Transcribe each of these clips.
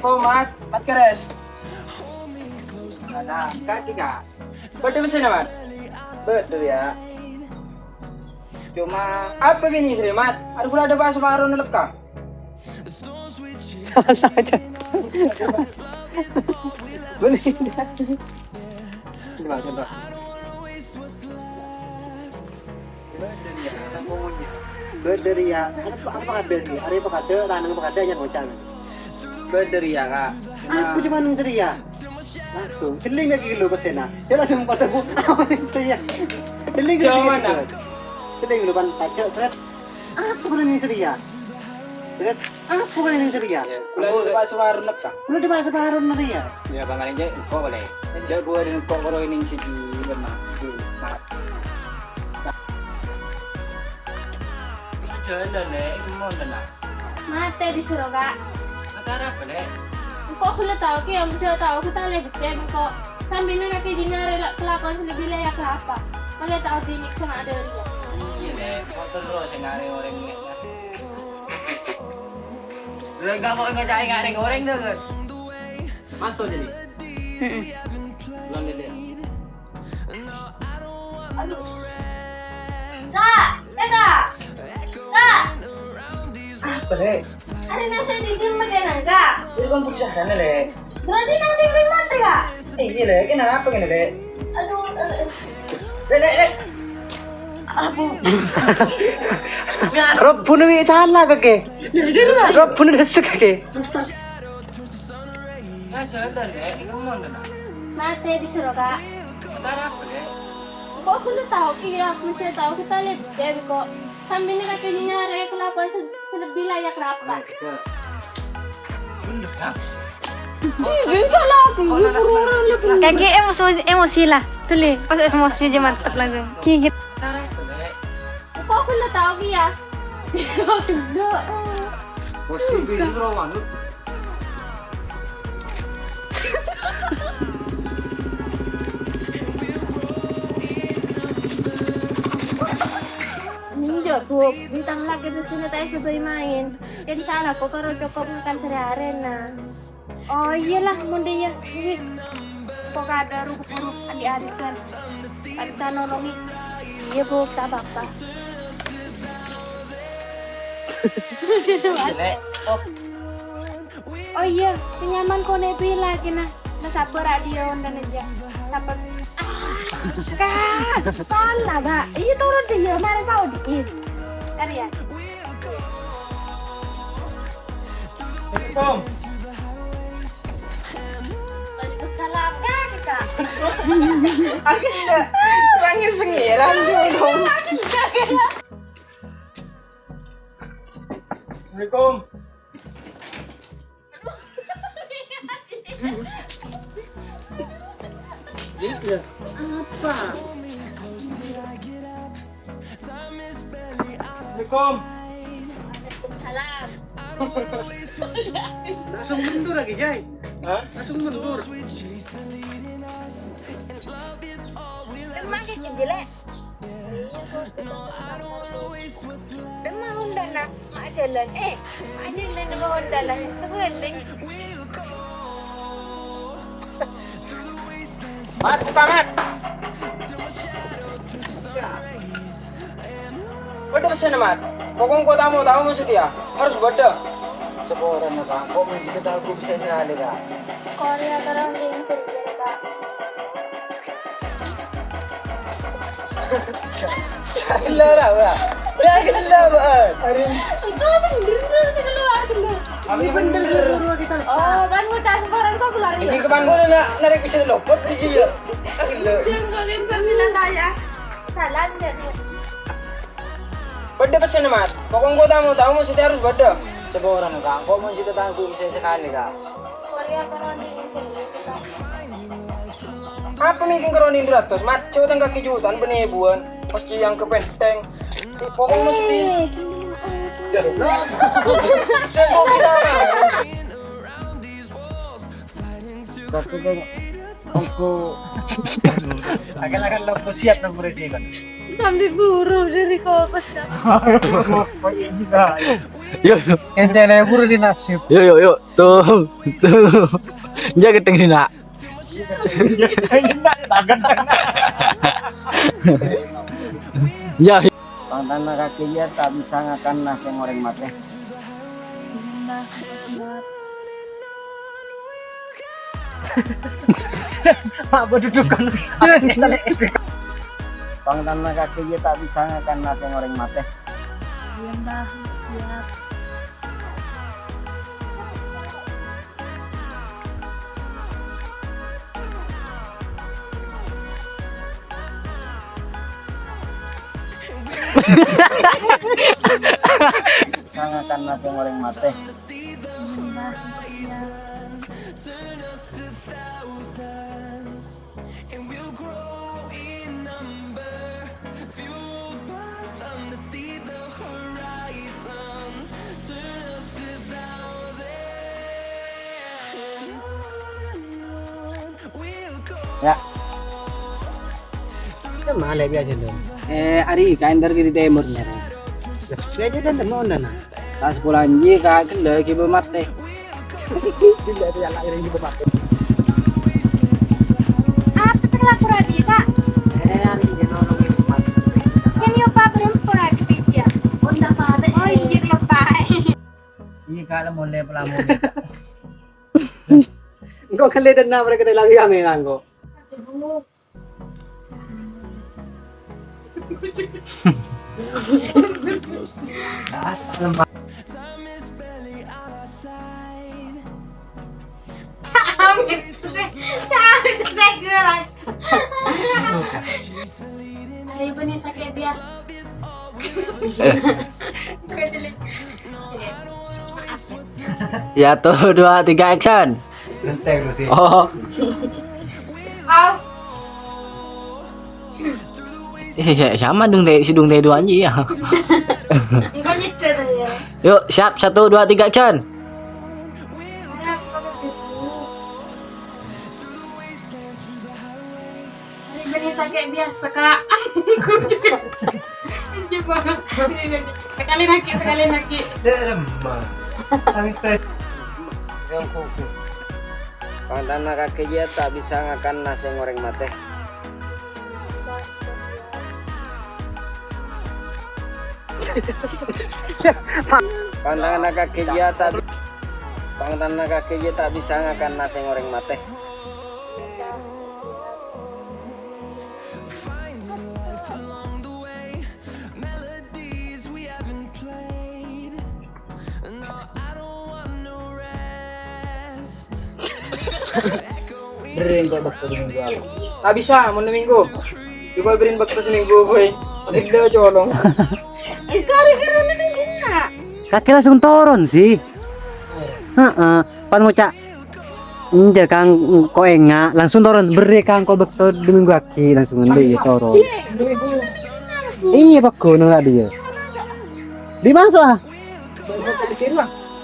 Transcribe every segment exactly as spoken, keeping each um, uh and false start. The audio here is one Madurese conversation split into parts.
Oh, Mat, Mat Keres. Ana, kakè, Ka'. Bâdâ pèssèna, Mat? Bâdâ, yâ. Coma apa bini sè, Mat? Adhu, bâdâ pas warung lekka. Bânnè. Coba, coba. Bâdâ rèya, apa, apa kadâ' rèya? Arè apa kadâ', tanang apa kadâ', nyat bocah. Bâdâ rèya, Ka'. Aku cuma neng rèya. Langsung, gelling lagi dulu pas enak. Dia langsung pada bu-, apa neng rèya? Gelling dulu. Jauh mana? Gelling dulu, pan, tajak, seret. Aku pernah neng rèya. Seret. Apa kok neng rèya? Iya, kaulâ di pas warung lekka. Kaulâ di pas warung rèya. Iya, Bang, arèya engko' boleh. Jhâ' ghuwâ dâ' engko' karo neng sèdhi, Bang. Aduh, Mat. Aja, Lè', Lè', itu mau tenang. Matè dhisoro, Ka'. Matè arapa, Lè'? Engko' ghellâ' tao kèya, mon jhâ' tao, ghâ' talè bhâkto engko'. Sambina kakè jiyâ nyarè la-, kalakowan sè lebbi layak arapa? Ollè tao dinèk sè ngadâ' rèya. Iyâ, Lè', kok terro sè ngarè orèng, Lè'? Lha, enggak mau ngoca'e ngareng oreng tuh, Gus. Masuk jadi. Heeh. Bulan dede. Aduh. Kak, eh, Kak. Kak. Apa, Lè'? Ada nasi di sini makan, Kak. Itu kan bisa kan, Lè'? Berarti nasi ini mati, Kak? Eh, iya, Lè'. Kenapa gini, Lè'? Aduh, eh, eh. Lè', Lè', Lè'. Rabbuna wi' sala kakè. Rabbuna dessa kakè. Matè dhisoro, Kak. Kok ghun tao kèya, mon jhâ' tao kita lihat deh kok. Sambina kakè nyarè kalakowan sè, sè lebbi layak arapa. Kakè emosi, emosi lah. Tuh, Lè', pas emosi aja mantep langsung. Gigit. Kok aku nggak tahu, Ki, ya? Kok gendok? Posisi ini terlalu manut. Enjâ', Bu. Bintang lagi di sini tak sesuai main. Kan salah, kok karo cokop makan sehari-hari, nah. Oh, iyalah, mon dâ' iyâ. Wis. Kok kadâ' ru-buru andi'-andi'ân. Ta' bisa nolongè. Iyâ, Bu, ta' apa-apa. Oh iyâ, sè nyaman konè bilâ kèna. Nah, sabbhâr, a' diyâ onḍhâna jâ. Sabbhâr. Ah, Kak, salah, Kak. Iyâ, turun dâ' iyâ, mara saodi'in. Karya. Assalamualaikum. Waalaikumsalam, Kak, Kak. Aku tidak panggil sengiran dulu. Assalamualaikum. Iya. Apa? Assalamualaikum. Waalaikumsalam. Langsung mundur lagi, Jay. Hah? Langsung mundur. Emang kayak jelek. Emang Honda, nah, mak jalan. Eh, mak jalan sama Honda lah. Aku gandeng. Mat, buka, Mat. Bâḍâ pèssèna, Mat. Pokokna kok tamoy-tamoy mon setia, harus bâḍâ. Saporana, Pak. Kok mon kita tahu bisa sekali, Pak. Korea terang dengan setia, Pak. Gila, Pak. Ya, gila, Pak. Itu apa bener sih kalau aku? Ini bener, bener, bener. Oh, kan mau tas orang kok keluar. Ini kapan mau nak narik bisa lopot iki ya? Gila. Jangan kalian sambilan aja. Salam ya. Bâḍâ pèssèna, Mat. Pokokna kok tamoy-tamoy mon setia harus bâḍâ. Saporana, Kak. Kok mon kita tahu bisa sekali, Kak. Korea terang dengan setia, Pak. Apa mungkin karo nindhu ratos, Mat? Coba tang kaki jutaan bânnè buwân, pas ciyang ke penteng. Pokokna mesti. Sengko kita. Tapi kan aku akan-akan lo siap nang polisi kan. Sambil buru dari kopas kan. Oh, iya juga. Yo, yo. Ente le buru di nasib. Yo, yo, yo. Tuh, tuh. Jaga tengri nak. Ya. Pangtanna kakè jâ' ta' bisa ngakan nasè orèng matè. Apa dudukan? Pangtanna kakè jâ' ta' bisa ngakan nasè orèng matè. Iya, Mbah. Siap. Sangakan nasè orèng matè. Ya. Cuma lebih aja dong. Eh, ari kain dari kiri timur nih. Biasa dan temen nah. Pas pulang ji ka gella' ghi' bâ matè. Gella' rèya la rèya ghi' bâ matè. Apa sè kalapor adhi, Kak? Eh, ari ghi' nolong ghi' bâ matè. Ini apa perempuan di meja? Oh, enggak apa-apa. Oh, iya, keloppa. Iya, Kak, la molè pelamun. Engko' kali dana mereka lagi ame engko'. Aduh. Ayo, bânnè sakè' bias. Satu, dua, tiga, action. Genteng lu sih. Oh. Oh. Iya, sama dong deh, si dong deh dua anjing ya. Engko' nyedot ya. Yuk, siap, satu, dua, tiga, action. Ini bânnè sakè' bias, Kak. Coba. Sekali lagi, sekali lagi. Dek remah. Tangis pe. Pangtanna kakè jâ' ta' bisa ngakan nasè orèng matè. Pangtanna kakè jâ' ta', pangtanna kakè jâ' ta' bisa ngakan nasè orèng matè. Bherri' engko' bâkto samènggu. Ta' bisa, mon samènggu. Coba bherri' bâkto samènggu, boy. Gila, colong. Engko' gara-gara menenggina. Kakè langsung toron, sih. Heeh, pan ngoca', "Enjâ', Kang, engko' enga'." Langsung toron, "Bherri', Kang, engko' bâkto dâ' mènggu aghi'." Langsung andi' toron. Iyâ, pagghun ora dia. Dimaso', ah.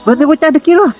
Berarti bocah dâgghi' rowa.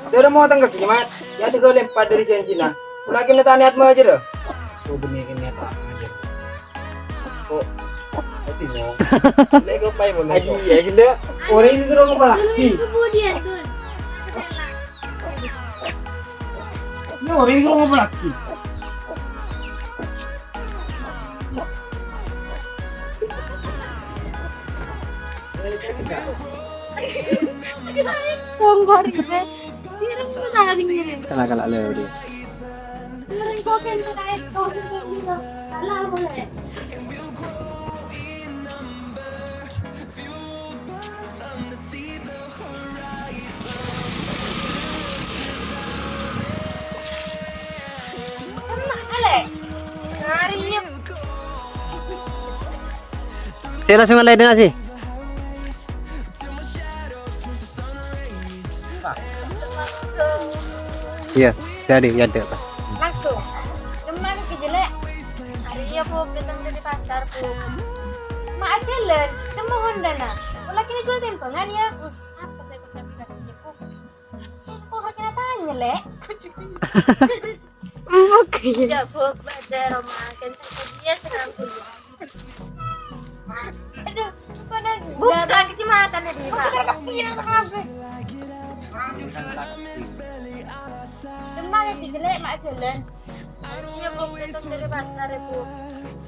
Dâri motong ka Jimat, ya, tiga lempar dari janjina. Lagi neta niat mau aja dah. Oh, bener niat aja. Kok? Tapi mau. Lego pai mau lego. Aji, ya, gila. Orang ini suruh ngomong lagi. Kemudian tuh. Ini orang ini suruh ngomong lagi. Tonggo rèng. Kala-kala lè, udah. Saya langsung ngalahin aja. Iya, jadi ya ada apa? Langsung. Teman ke jelek. Hari ya, Bu, datang dari pasar, Bu. Mak ada ler, temu Honda nah. Lagi jual tembangan ya. Apa saya kok Lek? Oke. Ya, Bu, pada Roma, kan sampai dia serang kuliah. Aduh, bukan. Bukan, kecamatan. Jalan. Harusnya bobot itu dari pasar, Ibu.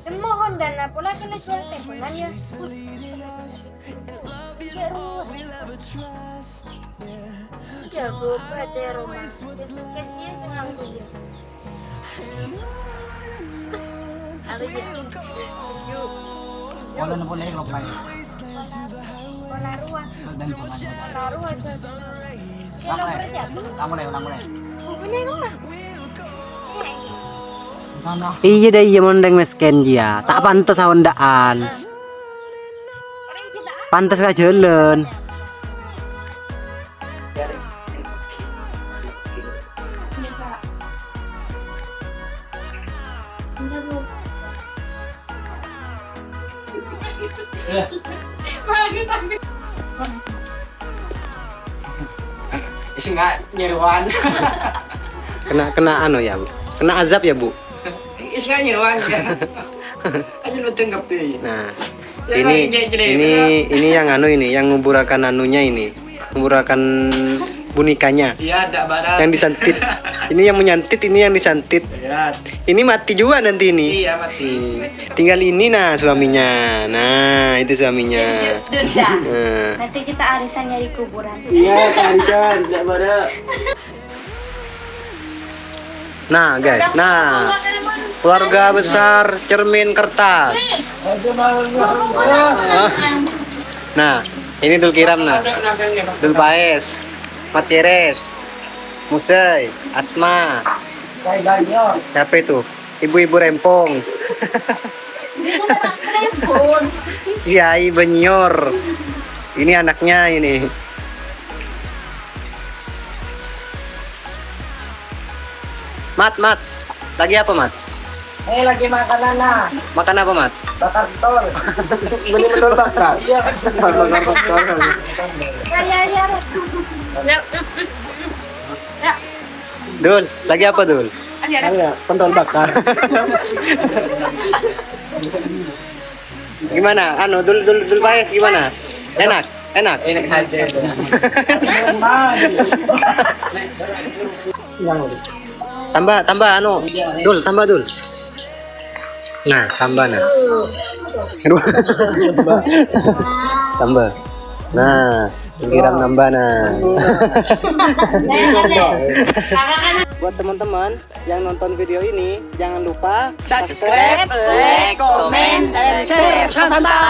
Dan mohon dana pula kena jual tekonan ya. Ya, ruwet. Iya, Bu, berarti ya, Roma. Besok kasihan dengan aku, ya. Aku jadi yuk. Wala na pole, Roma, ya. Wala ruwa. Dan pengalaman. Wala ruwa, Cok. Ulang mulai. Ulang mulai, ulang mulai. Bukunya itu mah. Iya dah, iya, mondeng mesken dia. Tak pantes awandaan. Pantes ka jalan. Sing nyeruan. Kena, kena anu ya, Bu. Kena azab ya, Bu. Sing nyeruan. Aja lu tenggepi. Nah, ini, ini, ini yang anu ini, yang nguburakan anunya ini. Nguburakan bonekanya. Iya, ada barang. Yang disantet. Ini yang menyantet, ini yang disantet. Iya. Ini mati juga nanti ini. Iya, mati. Tinggal ini, nah, suaminya. Nah, itu suaminya. Jadi, Dunda. Nah. Nanti kita arisan nyari kuburan. Iya, arisan, tidak pada. Nah, guys, nah. Keluarga besar Cermin Kertas. Ah. Nah, ini Dul Kiram, nah. Dul Paes, Mat Keres, Musai, Asma. Siapa itu? Ibu-ibu rempong. Kiai Benyor. Ini anaknya ini. Mat, Mat. Lagi apa, Mat? Ini lagi makan, nah. Makan apa, Mat? Bakar pentol. Beli pentol bakar. Iya. Bakar pentol. Ya, ya, ya. Ya. Dul, lagi apa, Dul? Ada, ada. Ada, pentol bakar. Gimana? Anu, Dul, Dul, Dul Paes gimana? Enak? Enak? Enak aja. Tambah, tambah, anu, Dul, tambah, Dul. Nah, tambah, nah. Aduh. Tambah. Nah, Dul Kiram nambah, nah. Buat teman-teman yang nonton video ini, jangan lupa subscribe, like, comment, and share. Sasanta.